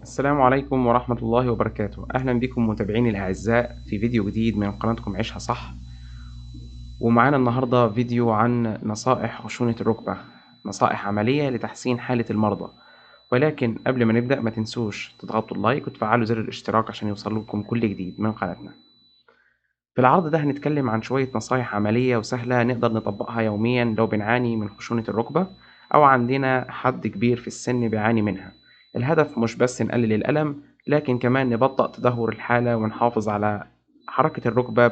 السلام عليكم ورحمة الله وبركاته. أهلا بكم متابعيني الأعزاء في فيديو جديد من قناتكم عيشها صح. ومعانا النهاردة فيديو عن نصائح خشونة الركبة، نصائح عملية لتحسين حالة المرضى. ولكن قبل ما نبدأ ما تنسوش تضغطوا اللايك وتفعلوا زر الاشتراك عشان يوصل لكم كل جديد من قناتنا. في العرض ده هنتكلم عن شوية نصايح عملية وسهلة نقدر نطبقها يوميا لو بنعاني من خشونة الركبة أو عندنا حد كبير في السن بيعاني منها. الهدف مش بس نقلل الألم، لكن كمان نبطئ تدهور الحالة ونحافظ على حركة الركبة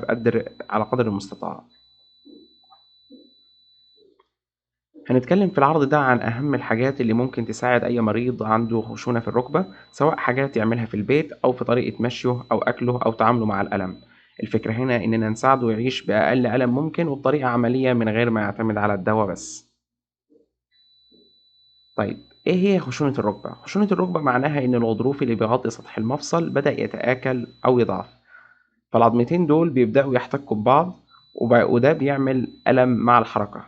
على قدر المستطاع. هنتكلم في العرض ده عن أهم الحاجات اللي ممكن تساعد أي مريض عنده خشونة في الركبة، سواء حاجات يعملها في البيت أو في طريقة مشيه أو أكله أو تعامله مع الألم. الفكرة هنا إننا نساعده يعيش بأقل ألم ممكن وبطريقة عملية من غير ما يعتمد على الدواء بس. طيب إيه هي خشونة الركبة؟ خشونة الركبة معناها إن الغضروف اللي بيغطي سطح المفصل بدأ يتآكل أو يضعف، فالعظمتين دول بيبدأوا يحتكوا ببعض وده بيعمل ألم مع الحركة.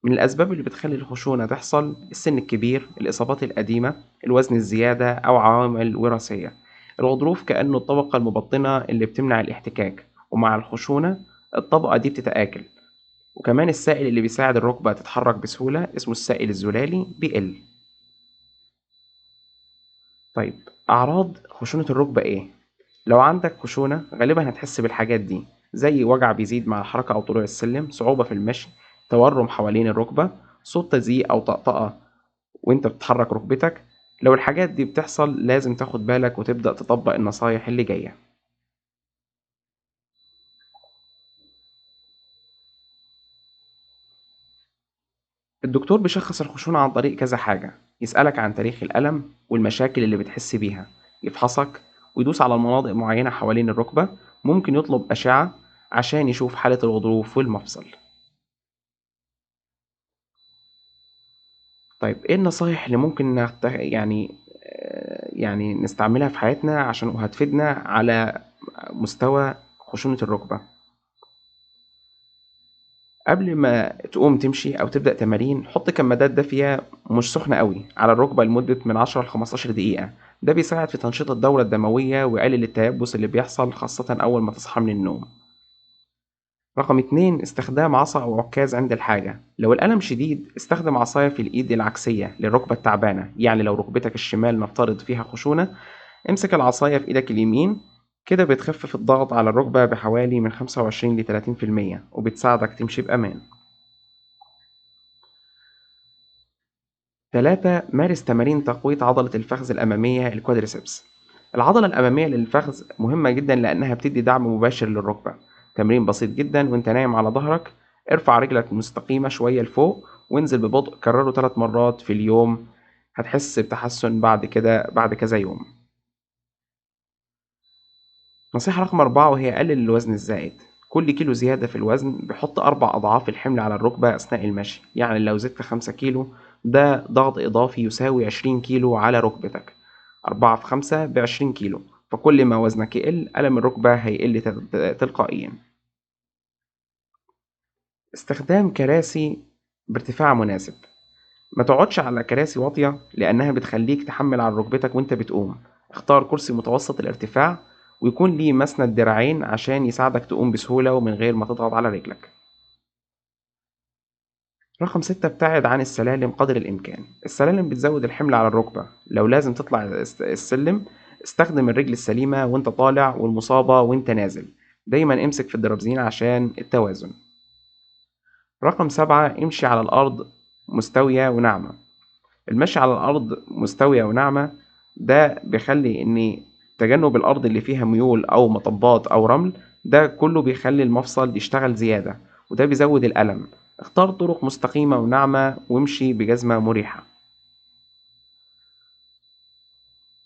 من الأسباب اللي بتخلي الخشونة تحصل السن الكبير، الإصابات القديمة، الوزن الزيادة أو عوامل وراثية. الغضروف كأنه الطبقة المبطنة اللي بتمنع الاحتكاك، ومع الخشونة الطبقة دي بتتآكل. وكمان السائل اللي بيساعد الركبة تتحرك بسهولة اسمه السائل الزلالي بيقل. طيب أعراض خشونة الركبة إيه؟ لو عندك خشونة غالبا هتحس بالحاجات دي، زي وجع بيزيد مع الحركة أو طلوع السلم، صعوبة في المشي، تورم حوالين الركبة، صوت تزييق أو طقطقة وانت بتحرك ركبتك. لو الحاجات دي بتحصل لازم تاخد بالك وتبدأ تطبق النصايح اللي جاية. الدكتور بيشخص الخشونة عن طريق كذا حاجة، يسألك عن تاريخ الألم والمشاكل اللي بتحس بيها، يفحصك ويدوس على مناطق معينة حوالين الركبة، ممكن يطلب أشعة عشان يشوف حالة الغضروف والمفصل. طيب إيه النصايح اللي ممكن يعني نستعملها في حياتنا عشان وهتفيدنا على مستوى خشونة الركبة؟ قبل ما تقوم تمشي أو تبدأ تمارين حط كمادات دافية مش سخنة قوي على الركبة لمدة من 10 ل 15 دقيقة. ده بيساعد في تنشيط الدورة الدموية ويقلل التيبس اللي بيحصل خاصة أول ما تصحى من النوم. رقم 2، استخدام عصا أو عكاز عند الحاجة. لو الألم شديد استخدم عصاية في الإيد العكسية للركبة التعبانة، يعني لو ركبتك الشمال نفترض فيها خشونة امسك العصاية في إيدك اليمين، كده بتخفف الضغط على الركبة بحوالي من 25 ل 30% وبتساعدك تمشي بأمان. 3، مارس تمارين تقوية عضلة الفخذ الأمامية ال quadriceps. العضلة الأمامية للفخذ مهمة جدا لأنها بتدي دعم مباشر للركبة. تمرين بسيط جدا وانت نايم على ظهرك، ارفع رجلك مستقيمة شوية لفوق وانزل ببطء، كرره 3 مرات في اليوم، هتحس بتحسن بعد كده بعد كذا يوم. نصيحة رقم 4 وهي قلل الوزن الزائد. كل كيلو زيادة في الوزن بيحط 4 أضعاف الحمل على الركبة أثناء المشي، يعني لو زدت 5 كيلو ده ضغط إضافي يساوي 20 كيلو على ركبتك. 4 في 5 ب20 كيلو، فكل ما وزنك يقل ألم الركبة هيقل تلقائيا. استخدام كراسي بارتفاع مناسب. ما تقعدش على كراسي واطية لأنها بتخليك تحمل على ركبتك وانت بتقوم. اختار كرسي متوسط الارتفاع ويكون ليه مسند دراعين عشان يساعدك تقوم بسهولة ومن غير ما تضغط على رجلك. رقم 6، ابتعد عن السلالم قدر الإمكان. السلالم بتزود الحمل على الركبة، لو لازم تطلع السلم استخدم الرجل السليمة وانت طالع والمصابة وانت نازل، دايما امسك في الدرابزين عشان التوازن. رقم 7، امشي على الأرض مستوية وناعمة. المشي على الأرض مستوية وناعمة ده بيخلي إن تجنب الأرض اللي فيها ميول أو مطبات أو رمل ده كله بيخلي المفصل يشتغل زيادة وده بيزود الألم. اختار طرق مستقيمة وناعمة وامشي بجزمة مريحة.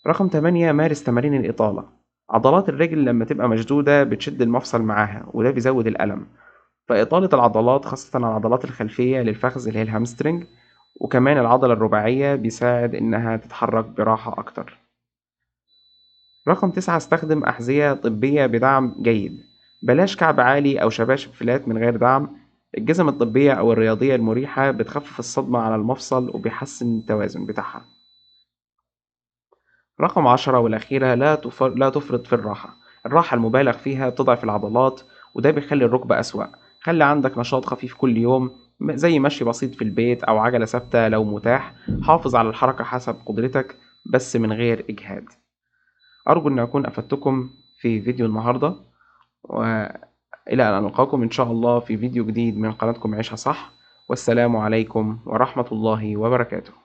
رقم 8، مارس تمارين الإطالة. عضلات الرجل لما تبقى مشدودة بتشد المفصل معاها وده بيزود الألم، فإطالة العضلات خاصة العضلات الخلفية للفخذ اللي هي ال hamstring وكمان العضلة الرباعية بيساعد إنها تتحرك براحة أكتر. رقم 9، استخدم أحذية طبية بدعم جيد. بلاش كعب عالي أو شباشب flat من غير دعم. الجزم الطبية أو الرياضية المريحة بتخفف الصدمة على المفصل وبيحسن التوازن بتاعها. رقم 10 والأخيرة، لا تفرط في الراحة. الراحة المبالغ فيها بتضعف العضلات، وده بيخلي الركبة أسوأ. خلي عندك نشاط خفيف كل يوم، زي مشي بسيط في البيت أو عجلة ثابتة لو متاح. حافظ على الحركة حسب قدرتك بس من غير إجهاد. أرجو أن أكون أفدتكم في فيديو النهاردة، وإلى أن ألقاكم إن شاء الله في فيديو جديد من قناتكم عيشها صح. والسلام عليكم ورحمة الله وبركاته.